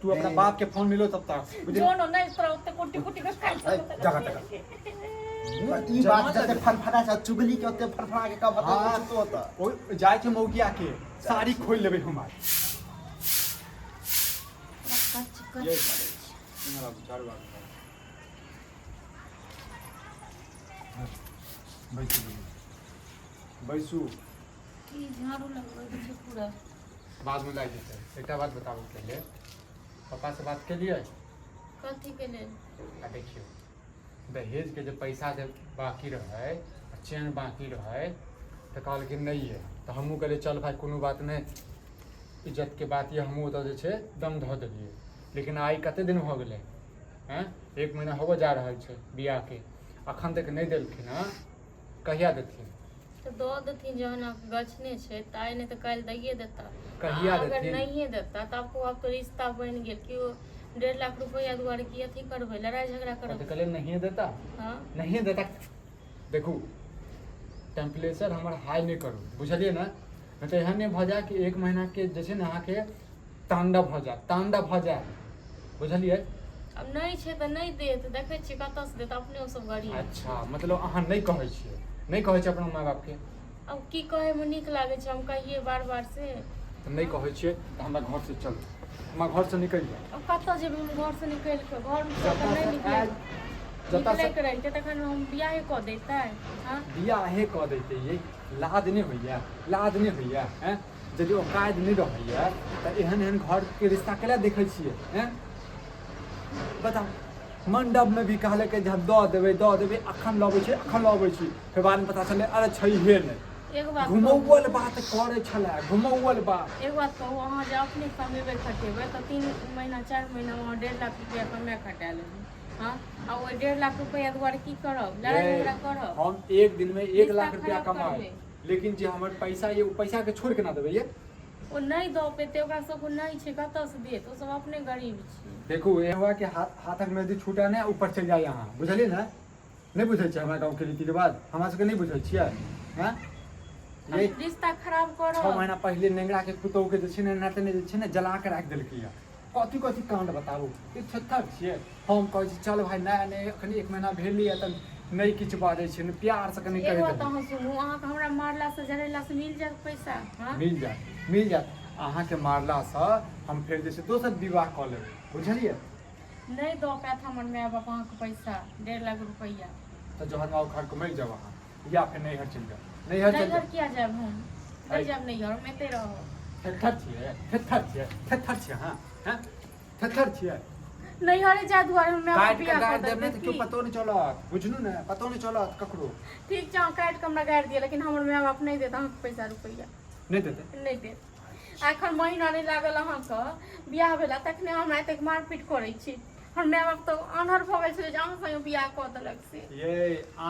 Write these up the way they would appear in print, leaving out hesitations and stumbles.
तू अपना ए। बाप के फोन मिलो तब तक बुझली? जो न नहीं तोरा ओते कुटी कुटी के खाइ ए, जगह, जगह। ई बात जते फनफना छै चुगली के ओते फनफना के कब बता हाँ। कुछ तो होता ओ जाइ छै मौगिया के साड़ी खोलि लेबै हम आइ। ये इम्हर आबू, चारू आदमी आबू। हाँ, बैसू बैसू। बैसू की झाड़ू लगबै छै पूरा बादमे लागि जेतै एकटा बात बताबू पहिले पापा से बात केलियै कथी के लेल आ देखियौ दहेजके जे पैसा जे बाकी रहै आ चेन बाकी रहै तऽ कहलखिन नहि यऽ तऽ हमहूँ कहलियै चल भाय कोनो बात नहि इज्जतके बात यऽ हमहूँ ओतऽ जे छै दम धऽ देलियै लेकिन आइ कते दिन भऽ गेलै आँय एक महीना होबऽ जा रहल छै बियाहके अखन तक नहि देलखिन हँ कहिया देथिन तऽ दऽ देथिन जहन आब गछने छै तऽ आइ नहि तऽ काल्हि दैए देता कहिया आ अगर देथिन? नहिए देता तऽ आपको आब तऽ रिश्ता बनि गेल केओ 1.5 लाख रुपैआ दुआरे की अथी करबै लड़ाइ झगड़ा कथी करबै कहलियै नहिए देता हँ नहिए देता देखू टेम्परेचर हमर हाई नहि करू बुझलियै ने नहि तऽ एहन नहि भऽ जाय कि एक महीनाके जे छै ने अहाँके तांडव भऽ जायत तांडव भऽ जायत बुझलियै आब नहि छै तऽ नहि देत देखै छियै कतऽसँ देत अपने ओ सब गरीब अच्छा मतलब अहाँ नहि कहै छियै नहि कहै छियै अपना माय बापके आब की कहैमे नीक लागै छै हम कहियै बार बार से तऽ नहि कहै छियै तऽ हमरा घरसँ चलू हमरा घरसँ निकलि जाउ आब कतऽ जेबै हम घरसँ निकलि कऽ घरसँ तऽ नहि जतऽसँ निकलै आयल जतऽसँ निकलैके रहितै तखन हम बियाहे कऽ दैतै हँ बियाहे कऽ दैते ये लाज नहि होइए लाज नहि होइए आँय यदि औकात नहि रहैए तऽ एहन एहन घरके रिश्ता केला देखै छियै आँय बताउ मण्डपमे भी कहलकै जे हम दऽ देबै दऽ देबै अखन लबै छी अखन लबै छी फेर बादमे पता चललै अरे छैहे नहि एगो बात कहू घुमौअल बात करै छलै घुमौअल बात एगो बात कहू अहाँ जे अपने कमेबै खटेबै तऽ 3 महीना 4 महीनामे अहाँ 1.5 लाख रुपैआ कमा खटा लेबै हँ आ ओहि 1.5 लाख रुपैआ दुआरे की करब लड़ाइ झगड़ा करब हम एक दिनमे एक रिश्ता लाख रुपया खराब कमाए करबै। लेकिन जे हमर पैसा ये ओ पैसा के छोड़ के ना देबै ये ओ नहि दऽ पेतै ओकरा सबके नहि छै कतऽसँ देत ओ सब अपने गरीब छै देखू एहन हुआ कि हाथ हाथक मेहदी छूटा नहि ऊपर चलि जाय अहाँ बुझलियै ने नहि बुझै छियै हमरा गाँवके रीति रिवाज हमरा सबके नहि बुझै छियै हँ ये रिश्ता खराब 6 करब महीना पहिले नेंगरा के पुतोहु के जे छै ने एनाते ने जे छै ने जला के राखि देलकै या कथी कथी कांड बताबू ई थेथर छियै हम कहै छी चल भाय नया नहि एखन एक महीना भेलैए तऽ नहि किछु बाजै छै ने प्यारसँ कनि एगो कहि बात देबै अहाँ सुनू अहाँके हमरा मारलासँ जरेलासँ मिल जायत पैसा हँ मिल जायत मिल जायत अहाँके मारलासँ हम फेर जे छै दोसर विवाह कऽ लेबै बुझलियै नहि दऽ पायत हमर माय बाप अहाँके पैसा 1.5 लाख रुपैआ तऽ जहन माँ उखाड़ कऽ मरि जाउ अहाँ या फेर नैहर चलि जाउ नैहर चलि नैहर जाउ किया जायब हम नहि जायब नैहर हम एतै रहब थेथर छियै थेथर छियै थेथर छियै अहाँ हैं थेथर छियै नैहरे जाय दुआरे हम माय बाप काटि कऽ बियाह गाड़ि कऽ देब नहि देलकै तऽ केओ की पतो नहि चलत बुझलू ने पतो नहि चलत ककरो ठीक छै अहाँ काटि कऽ हमरा गाड़ि दिअ लेकिन हमर माय बाप नहि देत अहाँके पैसा रुपैआ नहि देतै नहि देत आ एखन महीना नहि लागल अहाँके बियाह भेला तखने हमरा एतेक मारपीट करै छी हमर माय बाप तऽ आन्हर भऽ गेल छलै जे अहाँ संगे बियाह कऽ देलक से ये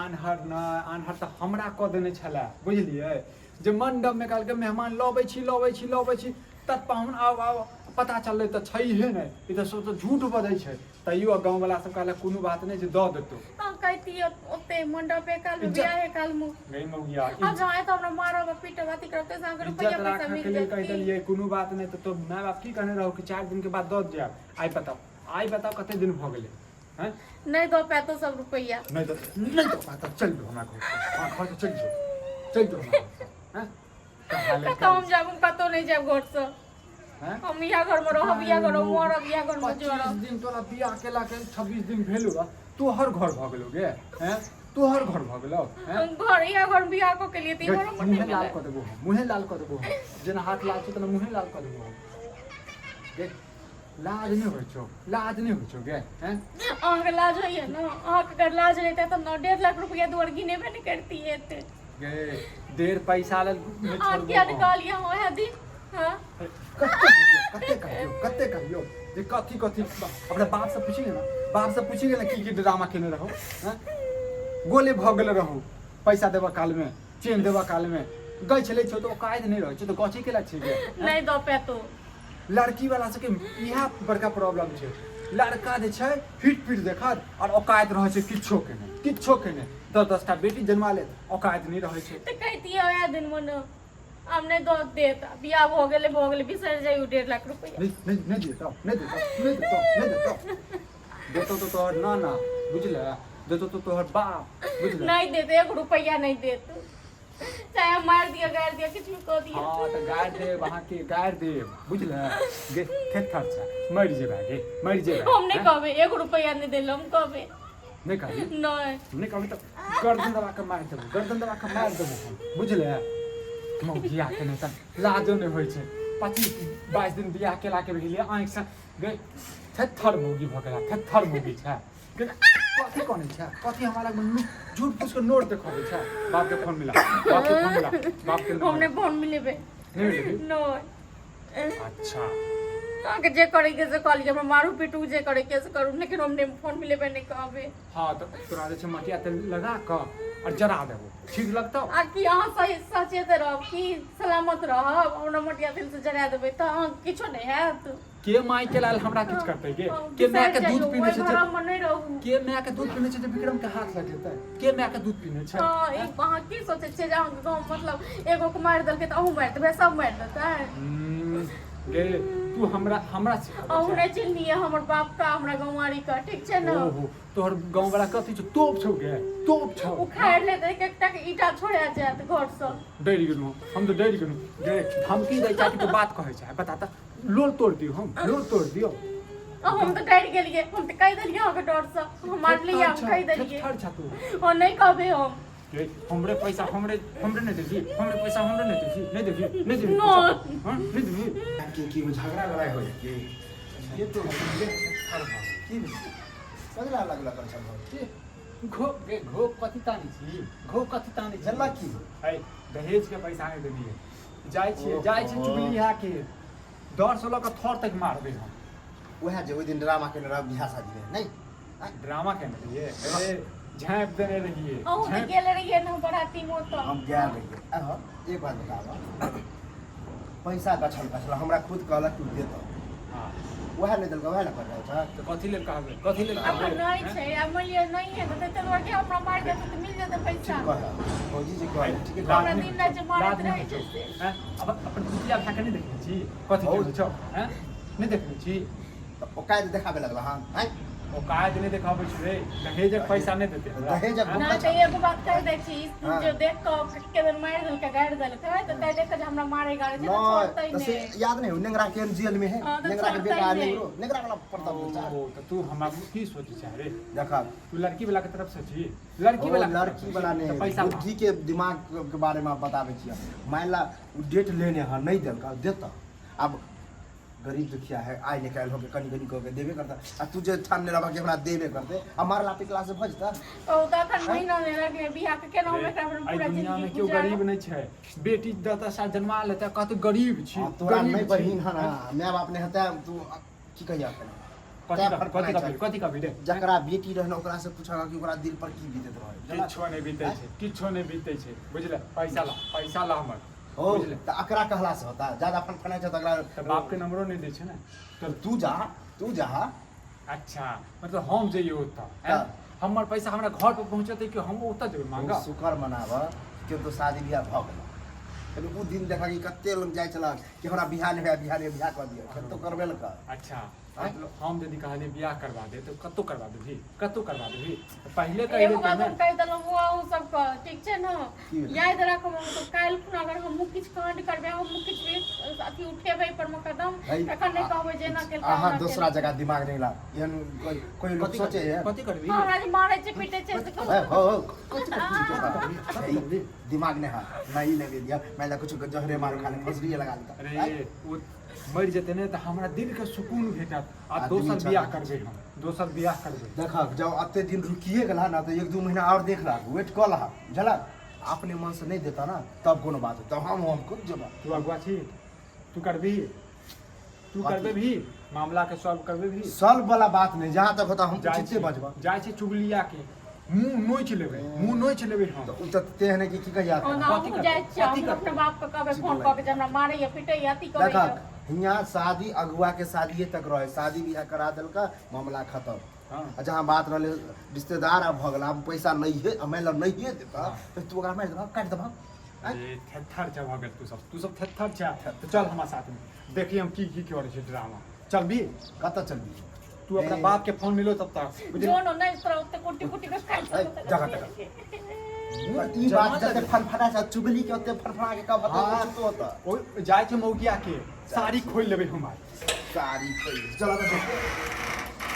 आन्हर नहि आन्हर तऽ हमरा कऽ देने छलै बुझलियै जे मण्डपमे कहलकै मेहमान लबै छी लबै छी लबै छी तत पाहुन आउ आउ पता चललै तऽ छैहे नहि ई तऽ सब तऽ झूठ बजै छै तैयो गाँववला सब कहलक कोनो बात नहि जे दऽ देतौ तऽ कहितियै ओते मंडपे काल मे इज्जत- बियाहे काल मे गई मौगिया आब जहाँ एतऽ हमरा मारब आ पीटब अथी करब ताहिसँ अहाँके इज्जत रुपैआ पैसा राखऽ मिल के लेल जायत कहि की? देलियै कोनो बात नहि तऽ तो माय बाप की कहने रहौ कि 4 दिन के बाद दऽ जायब आइ बताउ आइ बताउ कते दिन भऽ गेलै हैं नहि दऽ पायतो सब रुपैआ नहि तऽ नहि दऽ पायत चलि जो हमरा घर से हमरा घर से चलि जो चलि जो हमरा घर से हैं कतऽ हम जायब हम कतौ नहि जायब घरसँ हैं हम इएह घरमे रहब इएह घरमे मरब इएह घरमे 25 जरब दिन तोरा बियाह केला के 26 दिन भेलौ आ तोहर घर भऽ गेलौ गे हैं तोहर घर भऽ गेलौ हैं हम घर इएह घर बियाह कऽ के लिए तऽ ई घरो मुँहे नहि लाल भेलै कऽ देबो हम मुँहे लाल कऽ देबो हम जेना हाथ लाल छौ तेना मुँहे लाल कऽ देबो हम गे लाज नहि होइ छौ लाज नहि होइ छौ गे हैं अहाँके लाज होइए ने अहाँके अगर लाज रहितै तऽ ने 1.5 लाख रुपैआ दुआर गिनेबे नहि करतियै एते गे डेढ़ पैसा लेल नहि अहाँ छोड़बो किया नहि हम। कहलियै हम ओएह दिन हँ कते कहियौ कते कहियौ कते कहियौ जे कथी कथी अपना बाप से पूछि ने बाप से पूछि गेल की की ड्रामा केने रहो हैं गोले भऽ गेल रहो पैसा देबऽ काल में चेन देबऽ काल में गछ लै छौ तऽ औकात नहि रहै छै तऽ गछे केला छै गे नहि दऽ पेतो लड़की वाला सबके इएह बड़का प्रॉब्लम छै लड़का जे छै हिट पीट देखत आओर औकात रहै छै किछो के नहि किछो के नहि दस दस टा बेटी जन्मा लेत औकात नहि रहै छै तऽ कहितियै ओएह दिन मने हम नहि दऽ देत। बियाह भऽ गेलै, भऽ गेलै, बिसरि जाइयो 1.5 लाख रुपैआ। नहीं नहीं, नहीं देता, नहीं देता, नहीं देता, नहीं देता। देतो तो तोहर नाना, बुझले? देतो तो तोहर बाप, बुझले? नहि देत, एक रुपैआ नहि देत, चाहे हम मारि दिअ, गारि दिअ, किछु भी कऽ दिअ। हाँ तऽ गारि देब, अहाँके गारि देब, बुझले? गे थेथर छै, मरि जेबे गे, मरि जेबे। हम नहि कहबै, एक रुपैआ नहि देल हम कहबै। नहि कहबी? नहि। नहि कहबी तऽ गर्दन दबा कऽ मारि देबो, गर्दन दबा कऽ मारि देबो हम, बुझले? मौगिया के नहि तऽ लाजो नहि होइ छै। 25-22 दिन बियाह केलाके भेलियै, आँखिसँ गे थेथर मौगी भऽ गेला, थेथर मौगी छै। गे, कथी कहने छै? कथी हमरा लगमे झूठ फूस के नोट देखबै छै? बाप के फोन मिला, बाप के फोन मिला, बाप के। हम नहि फोन मिलेबै। नहि मिलेबी? नहि। अच्छा। अहाँके जे करैके से कऽ लिअ, हमरा मारू पीटू, जे करैके से करू, लेकिन हम नहि फोन मिलेबै, नहि कहबै। हाँ तऽ तोरा जे छै मटिया तेल लगा कऽ आओर जरा देबो, ठीक लगतौ? आ की अहाँ सही सचेत रहब की सलामत रहब? हमरा मटिया तेल से जरा देबै तऽ अहाँ किछो नहि हैत। के माय के लाल हमरा किछु करतै गे? के माय के दूध पीने छै? घरमे नहि रहू। के माय के दूध पीने छै जे विक्रम के हाथ लगेतै? के माय के दूध पीने छै? हँ, ई अहाँ की सोचै छियै जे अहाँके गाँव मतलब एगो के मारि देलकै तऽ अहूँ मारि देबै, सब मारि देतै? गे, तू हमरा हमरा सिखाबै अहूँ छै? नहि चिन्हलियै हमर बाप का, हमरा गौंवारी का, ठीक छै ने? ओहो, तोहर गाँव वाला कथी छौ? तोप छौ गे, तोप छौ। उखाड़ि लेतै, एक एकटा के ईंटा छोड़ा जायत घरसँ। डरि गेलहुँ हम तऽ, डरि गेलहुँ गे। धमकी दै छै कि तू बात कहै छै? बता तऽ, लोल तोड़ दियौ, हम लोल तोड़ दियौ। आ हम तऽ डरि गेलियै, हम तऽ कहि देलियै अहाँके डरसँ, हम मारलियै, हम कहि देलियै। थेथर छा तू। ओ नहि कहबै हम। गे, हमरे पैसा हमरे हमरे नहि देबही? हमरे पैसा हमरे नहि देबही? नहि देबही, नहि देबही? नहि। हाँ, नहि देबही? की की झगड़ा लड़ाई हो की ये तो की सगला लगला कर छल की घो गे, घो कथी तानी छी? घो कथी तानी छी? झल्ला की? है, दहेज के पैसा नहि देलियै। जाइ छियै, जाइ छियै चुगली यहाँ के डर से लऽ कऽ थर तक मारबै हम। वएह जे ओहि दिन ड्रामा केने रहब बियाह शादी में नहीं? ड्रामा केने रहियै? अरे झाँपि देने रहियै। अहूँ तऽ झाँपि गेल रहियै ने बराती मे ओतऽ? हम गेल रहियै। आहो, एक बात बताब, पैसा गछल गछल हमरा खुद कहलक तू देतऽ। वएह नहि देलकै, वएह ने कर रहल छ। तऽ कथी लेल कहबै? कथी लेल अखन कहबै? नहि छै, आ मानि लिअ नहि है तऽ ताहि दुआरे हमरा मारि देतै तऽ मिल जेतै पैसा। ठीक कहल भौजी जी, कहल ठीके लाज कहल। हमरा नहि दिन होइ राति छौ, जे मारैत लाज नहि रहै होइ छै छौ। से। हैं? अब अपन कुतिया भाय के नहि देखने छी कथी केने छौ? हैं, नहि देखने छी? तऽ ओकाय देखाबे लगल हन आँय? औकात नहि देखाबै छै रे, दहेजक पैसा नहि देतै हमरा। दहेजक हैं? नहि तऽ एगो बात कहि दै छी। हाँ। जो देख कऽ के मारि देलकै, गारि देलकै, तऽ ताहि देख कऽ जे हमरा मारे गारे छै तऽ नहीं छोड़तै तऽ से नहि। याद नहीं हो नेंगरा के जेल में है? हाँ, तऽ नेंगरा के छोड़तै बेटा नहि। नेंगरो नेंगरा वाला प्रताप ओ तऽ तू हमरा की सोचै छै रे? देख। तू लड़की वाला के तरफ से छी? लड़की ओ वाला के तरफ लड़की से वाला छी? नहीं। तऽ पैसा बुद्धि के दिमाग के बारे में बताबै छियै। मान ला उ डेट लेने हँ, नहीं देलका, देता। अब गरीब दुखिया है, आइ ने काल्हि होके कनि कनि कऽ के देबे करता। आ तू जे ठानने रहबा कि हमरा देबे करते आ मारला पिटला से भऽ जेता? ओ तऽ अखन महीना नहि लगलै बियाह के, केना हम एकरा पर एहि पूरा दुनिया में जिंदगी केओ गुजारब? गरीब नहि छै। बेटी दस साल जन्मा लेतै, कहते गरीब छी। आ तोरा गरीब नहि छी। बहिन हन माय बाप नहि हेतै, तू की कहिया अखन? कथी तैं कहबी? फड़फड़ाइ कथी कहबी? छै। कथी कहबी रे? जकरा बेटी रहने ओकरा से पूछा कि ओकरा दिल पर की बीतैत रहै। किछो नहि बीतै छै, किछो नहि बीतै छै, बुझले? पैसा ला, पैसा ला हमर। हो। बुझले? तऽ अकरा कहला से होता? ज्यादा फनफनाइ छै तऽ अकरा तऽ बाप के नंबरो नहि दै छै ने। तऽ तू जा, तू जा। अच्छा, मतलब हम जइयै ओतऽ? तऽ। हमर पैसा हमरा घर पर पहुँचतै कि हम ओतऽ जेबै मांगऽ? शुक्र मनाब कि तो शादी बियाह भऽ गेल। लेकिन उ दिन देखा कि कते लोग जाइ छलक कि हमरा बियाह नहि होया, बियाह नहि, बियाह कऽ दिअ, कतौ करबेलक? अच्छा, मतलब हम यदि कहलियै बियाह करवा दे तऽ कतौ करवा देबही? कतौ करवा देबही? तऽ पहिले कहि एगो देतै बात ने। हम कहि देलहुँ बौआ अहूँ सबके, ठीक छै ने? की भेलै? याद राखब, हम तऽ काल्हि खुना अगर हमहूँ किछु कांड करबै, हमहूँ किछु भी अथी उठेबै एहि पर कदम, है, तखन नहि कहबै जे एना केलकै, अहाँ ओना दोसरा केलकै। जगह दिमाग नहि ला। एहन कोइ कोइ लोग कथी सोचे है? कथी करबी? हमरा जे मारै छै पीटै छै से है, हो हो, कथी कथी करबी? दिमाग नहि है, नहीं नहीं दिया मैं ला कुछ जहरे मार खा ले, फसरी लगा लेता। अरे ओ मरि जेतै ने तऽ हमरा दिलके सुकून भेटत आ आदमी दोसर छल। बियाह करबै हम, दोसर बियाह करबै। देखक, जब एते दिन रुकिए गेला ना तऽ एक दू महीना और देख ला, वेट कऽ लहा, बुझलक? अपने मन से नहीं देता ना तब कोनो बात, तब हम खुद जेबा। तू अगुआ छी, तू करबही? तू कथी? करबे भी? मामला के सॉल्व करबे भी? सॉल्व वाला बात नहीं, जहाँ तक होता हम जाइ उचिते छी, बजबा। जाइ छी चुगलिया के मुंह नोचि लेबै, मुंह नोचि लेबै हम। तऽ उ तऽ तेहन है कि की कहिया। ओना कथी हमहूँ करबै? जाइ छियै, कथी हमहूँ अपना करबै? बापके कहबै फोन कऽ के जे हमरा मारैया पीटैया अथी करैया। देखक, हियाँ शादी अगुआ के शादिये तक रहे, शादी बियाह करा देलका, मामला खत्म। आ जहाँ बात रहले रिश्तेदार आब भऽ गेल, आब पैसा नहिये, मानि लऽ नहिये देता तऽ तू ओकरा मारि देबह, काटि देबह? आँय? ए थेथर छै भऽ गेल तू सब, तू सब थेथर छै। तऽ चल हमरा साथ में, देखी हम की की करै छै ड्रामा। चल भी। कतऽ चलबी? तू अपना ए। बाप के फोन मिलो तब तक, बुझली? जो न नहि तोरा ओते कुटी कुटी के खाइ ए, जगह तगह। ई बात जते फनफना छै चुगली के, ओते फनफना के कब हाँ। हतै तो होता। ओ जाइ छै मौगिया के साड़ी खोलि लेबै हम आइ। साड़ी खोलि, चल तऽ देख।